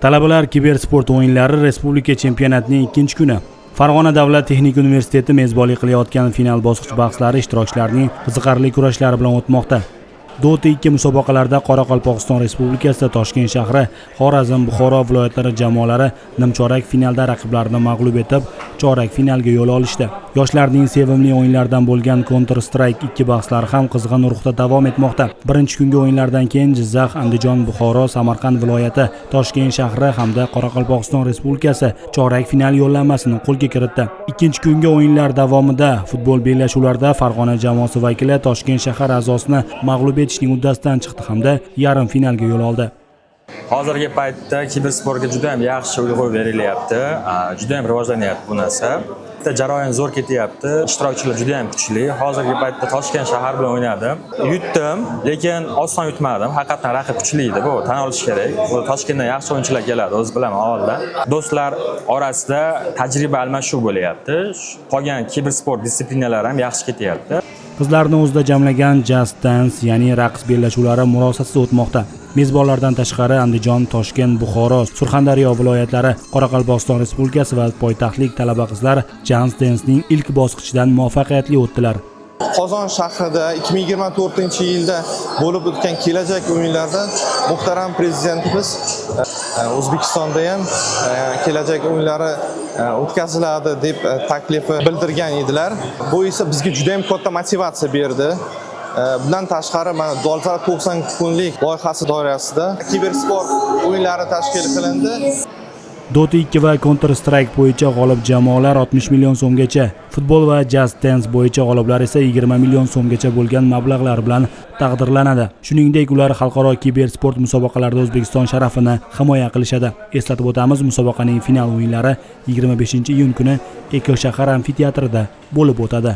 Talabalar kibersport o'yinlari respublika chempionatining ikkinchi kuni. Farg'ona davlat texnik universiteti mezbonlik qilayotgan final bosqich bahslari ishtirokchilarining qiziqarli kurashlari bilan o'tmoqda. Dota 2 musobaqalarida Qoraqalpog'iston Respublikasi, Toshkent shahri, Xorazm, Buxoro viloyatlari jamoalari nimchorak finalda raqiblarini mag'lub etib, chorak finalga yo'l olishdi. Yoshlarning sevimli o'yinlaridan bo'lgan Counter Strike 2 bahslari ham qizg'in ruhda davom etmoqda. Birinchi kungi o'yinlardan keyin Jizzax, Andijon, Buxoro, Samarqand viloyati, Toshkent shahri hamda Qoraqalpog'iston Respublikasi chorak final yo'llanmasini qo'lga kiritdi. Ikkinchi kungi o'yinlar davomida futbol bellashuvlarida Farg'ona jamoasi vakili Toshkent shahar a'zosini mag'lub etishning uddasidan chiqdi hamda yarim finalga yo'l oldi. Hozirgi paytda kibersportga juda ham yaxshi urg'u berilyapti, juda ham rivojlanyapti bu narsa. Bitta jarayon zo'r ketyapti, ishtirokchilar juda ham kuchli. Hozirgi paytda Toshkent shahar bilan o'ynadim. Yutdim, lekin oson yutmadim. Haqiqatdan raqib kuchli edi, bu tan olish kerak. Bu Toshkentdan yaxshi o'yinchilar keladi, o'zi bilaman avvaldan. Do'stlar orasida tajriba almashuv bo'lyapti. Qolgan kibersport disiplinalari ham yaxshi ketyapti. Qizlarni o'zida jamlagan Just Dance, ya'ni raqs bellashuvlari murosasiz o'tmoqda. Mezbonlardan tashqari Andijon, Toshkent, Buxoro, Surxondaryo viloyatlari, Qoraqalpog'iston Respublikasi va poytaxtlik talaba qizlar Just Dance'ning ilk bosqichidan muvaffaqiyatli o'tdilar. Qozon shahrida 2024-yilda bo'lib o'tgan kelajak o'yinlarida muhtaram prezidentimiz O'zbekistonda ham kelajak o'yinlari o'tkaziladi deb taklifi bildirgan edilar. Bu esa bizga juda ham katta motivatsiya berdi. Bundan tashqari, mana Dolzarb 90 kunlik loyihasi doirasida kibersport o'yinlari tashkil qilindi. Dota 2 va Counter Strike bo'yicha g'olib jamoalar 60 million so'mgacha, futbol va Just Dance bo'yicha g'oliblar esa 20 million so'mgacha bo'lgan mablag'lar bilan taqdirlanadi. Shuningdek, ular xalqaro kibersport musobaqalarida O'zbekiston sharafini himoya qilishadi. Eslatib o'tamiz, musobaqaning final o'yinlari 25-iyun kuni Eko shahar amfiteatrida bo'lib o'tadi.